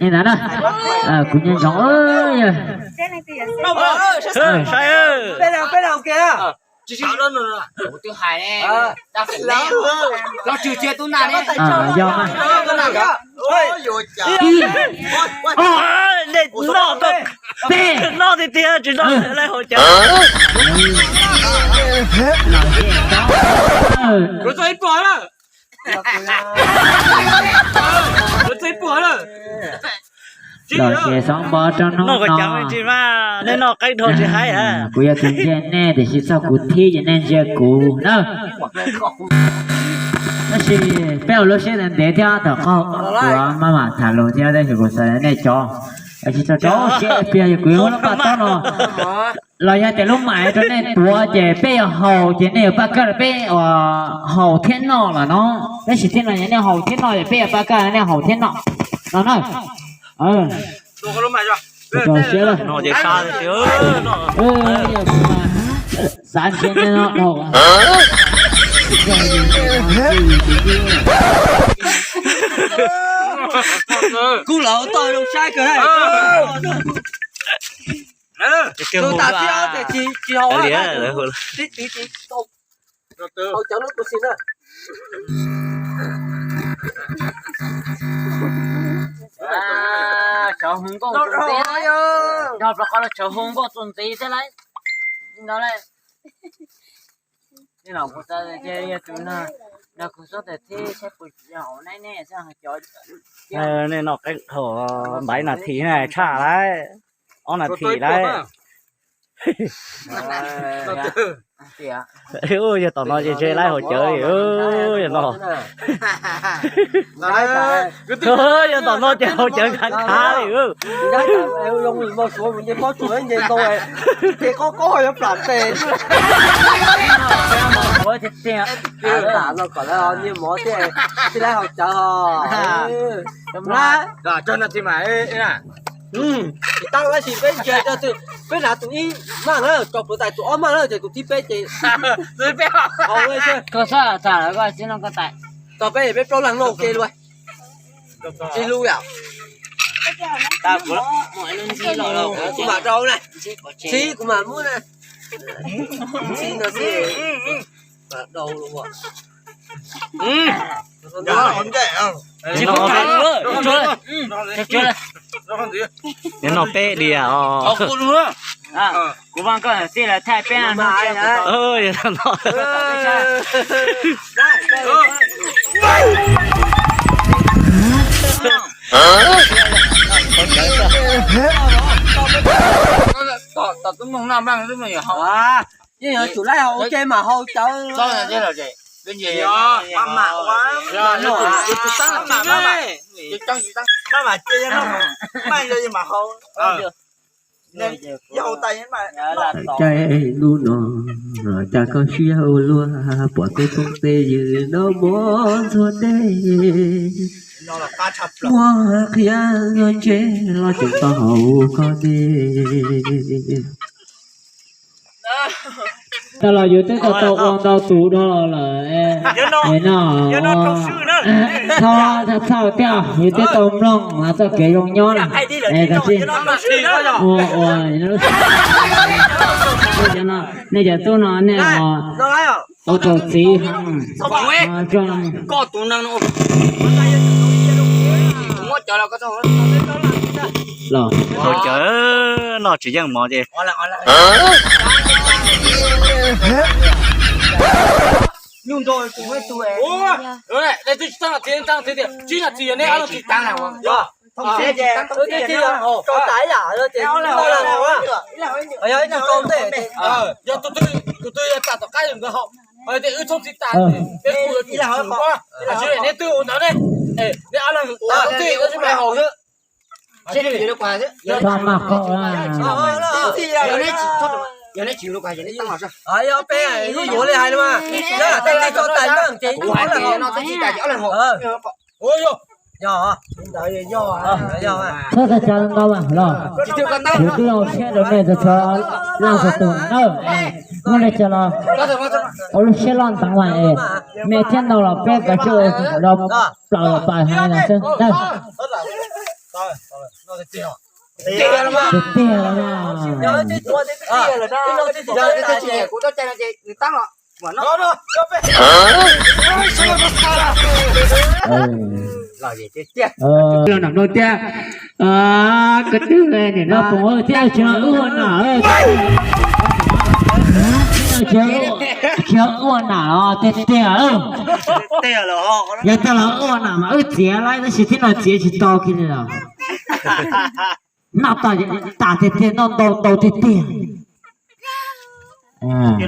Ntawd na, kuv nyob zoo. Saib, kuv twb hais ne, los tsis cia tub na ne. Yog mas. Ib, ob, peb, noj tiag tiag tsis noj lawv hauv cawv. Kuv txog ib puas na. Kuv txog ib puas na. Los ces xob npov rau hnub no. Nej noj qeeb dhau tsis haib. Kuv yog tus ntsia nej tiam sis txog kuv thib ces nej ntsia kuv na. Tab sis peb ua lub siab ntev ntev thiab, tom qab kuv maj mam tham lus thiab, tab sis kuv xav nej cov tsis txog rau siab piag, yog kuv yuav lub paj tob no los yog tias lub mais rau nej tuav ces peb yuav haus ces nej yuav paj kaj rau peb haus thiab noj lawm no. Tab sis thiab no yog nej haus thiab noj ces peb yuav paj kaj nej haus thiab noj no na. Rau siab lawm. Xav ntshe nej no dhau. Kuv los toj zoo saib kawg. Tus tas thib ob ces tsis haus, tib tib tib haus cov lub tus sim na. Tsawv hu nkauj txuas ntxiv, nrog rau qhov los tsawv hu nkauj txuas ntxiv thiab lauj. No lauj, nej los kuv xav tias yog tus no, no kuv xav tias thiab saib puas tsis yog hauv nab ne, saib cov nej noj qeeb dhau, npaib nas this na tshaj lauj, ob nas this lauj. Yog tom no ces ntshe laib haus cawv li, yog no. Yog tom no ces haus cawv khav khav li. Tsis tau tab sis peb ntsia, peb hnav tus ib maj na, tso plhuav tais tus ob maj na, ces tus thib peb ces koj xav tham lawm koj tsis no koj tais. Tso peb peb plaub leeg noj ua ke luaj. Tsis hlub yom. Kuv mam rau na. Txhib kuv mam muab na. Txhib no xwb. Mam rau los. Nws no peb diam os. Kuv vam koj tij lawv thaij peb no. Tom tub moog noj nplooj tub moog yuav haus. Yeej yuav tsum laib haus ua ke mam haus cawv. Caij lub no, cas koj siab ua luaj, pom tej phooj tej ywg noj mov ntxhua dej, muab qhia ntxhua ntse los tseem tau haus koj dej. Tau los yus twb tau tau ua ntau tus dhau lawm. Txhob txhawj thiab, yus twb tau mloog txoj kev zoo nyob na. Es koj tsis ua ua nej cov tub no nej ua tau txiv heev. Los haus cawv noj tsis yeej mov ces. Yog tus twg yog tam tom qab yog nkawd haus, wb thooj txij tas, peb kuj yuav tsum tsum koj, nej twb ua ntawd ne, nej ob leeg thooj txij tab sis peb haus xwb. Yog neb tsis yuav li hais mas, yog lam tej txij tso tas npaj ces kuv hais no txij tas ces ob leeg haus. Yog, yog, yog, yog. Txhob txhawj txhawj ntau mas los, kuv twb ua siab rau nej txhua leej txhua tus na. Muaj dab tsi los ua lub siab loj ntawd mas es. Me thiab no los peb kav tsij ua rau plaws pas hais no xwb. Tiag tiag los na. Los nam no tiag. Koj twg no pom thiab tsis ua nam, tsis ua nam os, tiag tiag. Yog tau los ua nam mas wb txiav lawm tab sis thiab no txiav tsis tau kiag li los. Noj tas tas tiag tiag, noj ntau ntau tiag tiag.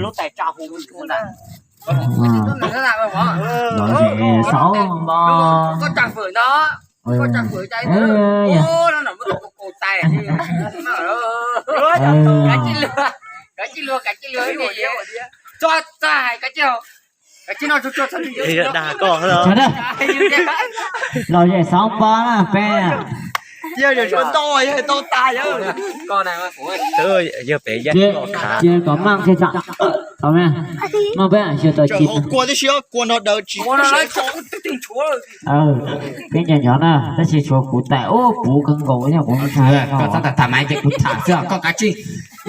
Los xauv npo. Dag koj. Los zem xauv npo na peb. Ces kom maj thiaj tau, maj peb xyuas tau ci. Peb nco nco na, tab sis tshuav kuv tais ub puv kawg nkaus thiab kuv ntshai. Koj txhob tham tham mas ces kuv tham xwb, koj kav tsij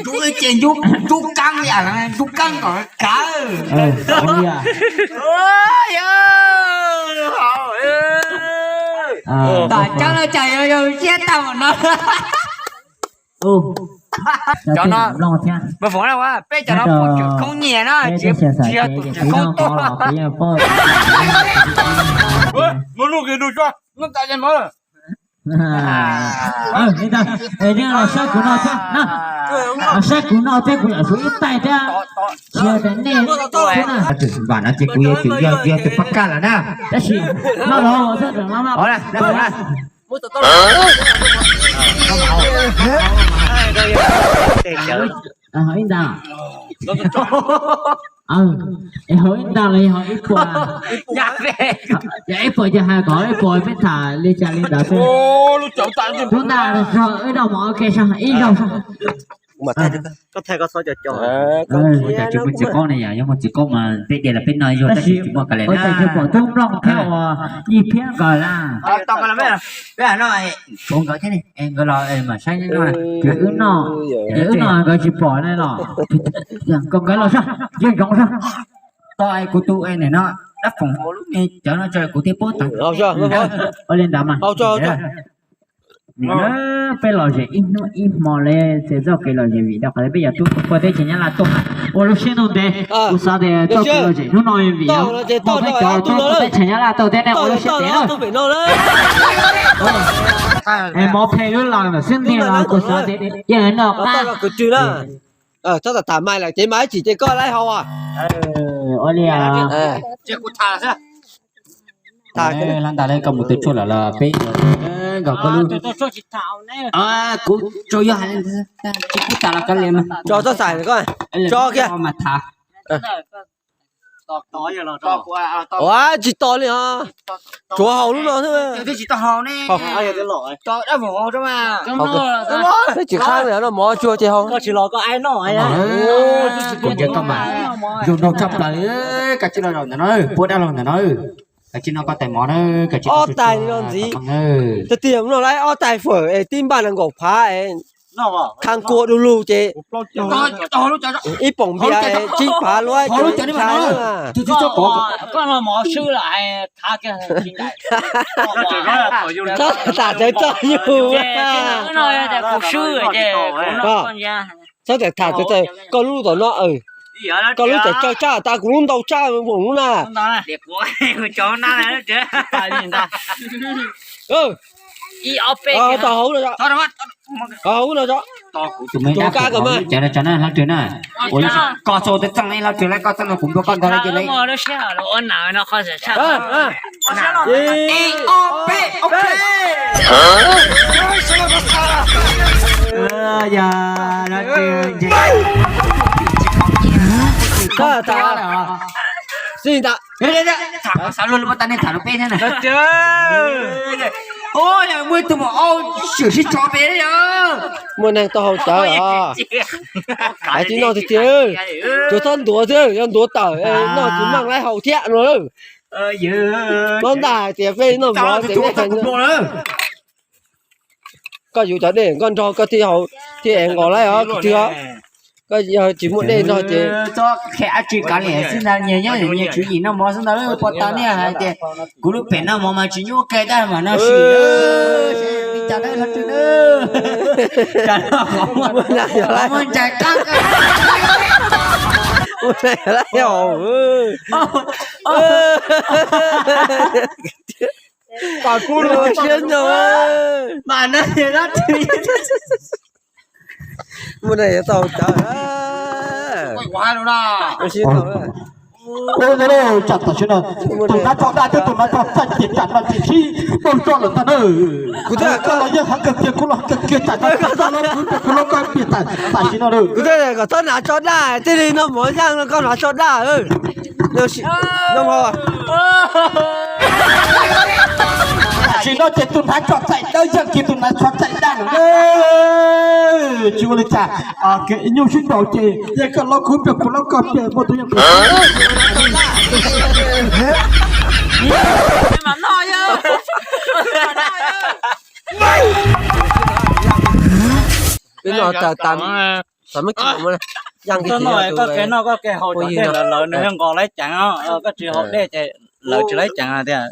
ncu ces ncu, ncu kab li, ncu kab kom kav. Tam ceeb no cas yog yog siab tag no. Cov no peb cov no pom tseem khoob nyias na, tsis yog tus tseem khoob tuaj. Los saib kuv no thiab, los saib kuv no thiab, kuv yam suav ib tais thiab. Tsis yog tias nej xwb na. Vam no ces kuv yog tus, yog tus pab kaj lawm na. Tab sis no los xwb, hauv ib nta, es hauv ib nta los yog hauv ib puas? Yog ib puas ces hais kom ib puas peb tham li cas li ntawd xwb. Tub ntaj, wb noj mov ua ke soj ib zaug soj. Ua cas tsis muaj txiv qaub ne yom? Yog muaj txiv qaub mas peb de los peb noj ib zaug, tab sis tsis muaj kav liam na. Ua cas tsis pom tub nplooj thiab ua ib phiab nkawd na? Peb no, peb no, nkawd thiab ne, nkawd los mam saib no. Ces wb noj, ces wb noj nkawd tsis pom ne los. Kom nkawd los soj, yeej zoo soj. Tau kuv tus es nim no dab foom hauv lub me cov no tso kuv thiaj paub tag. Ua li ntawd mas. Peb los zem ib hnub ib hmo li, txhia txoj kev los zem vim rau qhov peb yog tub tuaj teb chaws Nyab Laj tuaj ua lub siab ntuj ntev. Kuv xav tias txoj kev los zem hnub no vim muaj peb cov tub tuaj teb chaws Nyab Laj tuaj teb nej ua lub siab ntev. Es mov phem lub los ntawm xwb ntiag los kuv xav tias yeej noj qab. Txhob tham tham mas lawm ces mas ib chim ces koj laib hau. Ua li, hlab ntawd li koj mus tus tshuaj lawm los peb nkaus koj lub. Kuv tsuas yog hais tsis kub tas los koj li mas tso txhob xaim koj tso kiag mas tham. Ua tsis to li os. Tsuav haus lub no xwb. Peb tsis qab li no mov tsuag ces haus. Kuv ntsia koj mas zoo nraug tshaj plaws. Koj tsis no ntawm no, puab dab laug ntawm no. Koj tsis no koj tais mov na, koj tsis ob tais li no ntxiv. Tiag tiag no lawv ob tais fawm es tib npaj nees nkaum phav es khaj kua du lug ces ib poom npias es tsib phav luab. Txhob tham txawv txog yus. Txhob tham txawv txog koj lub tom no. Koj lub txawm tsawg tsaj tas kuv lub ntau tsaj voos lub na. Tau hauv no, tau hauv no. Tus me dab kab kom mas cov no tso na hlob Rwg na. Ua li koj txhob txeej ib hlob Rwg lawm, koj txeej no kuv npua koj ntag lawm ces li. Ib ob peb, ok. Yog hlob Rwg ntshe koj txhob lawm os. Xib ta, tham xav luag li muab tau nej tham rau peb thiab na. Muaj ib tug maum aub sim sib tso pem yog. Muaj neeg tau haus cawv os. Hais tib no tiag tiag, tsuas txhob ntuav xwb, yog ntuav tawm noj tsis meej laib haus thiab no lawm. Muab ntaj hais tias peb noj mov ces koj yuav cov dej nkoj nrog koj thiaj haus thiaj es nqos laib os kwv tij os. Koj yog tsis muaj dej nrog ces txhob qhia dab tsi kav liam xwb ntag, nyias nyob nyias tswv yim noj mov xwb ntag. Puas tau nej hais tias kuv lub pem noj mov mas tsis nyuaj kawg tab mas no sim li cas dab tsi na. Muaj ntsais qab siab nrog. Mas no dab tsi. Muaj neeg yuav tau cawv. Tam sim no tus nab tso daj thiab tus nab tso txaij ces tsam no ces sib tau tso lawm ntag na. Kuv twb koj los yeej heev kawg kiag, kuv los heev kawg kiag, tsam no koj los kuv, kuv los koj piam tam sim no. Kuv twb kom txhob hnav tso daj, thiaj li noj mov yaj no koj hnav tso daj. Tam sim no ces tus hnav tso txaij dawb yeej kiag tus hnav tso txaij daj no. Tsis ua li cas, nyuj sib nraus ces yog koj los kuv piam, kuv los koj piam, muaj tus yeej. Peb noj tas tas, tam muab kim mus yaj kiag. Koj kev noj koj kev haus cov dej lawm lawv nws nqos laib ceev, koj tsis haus dej ces lawv tsis laib ceev tiag.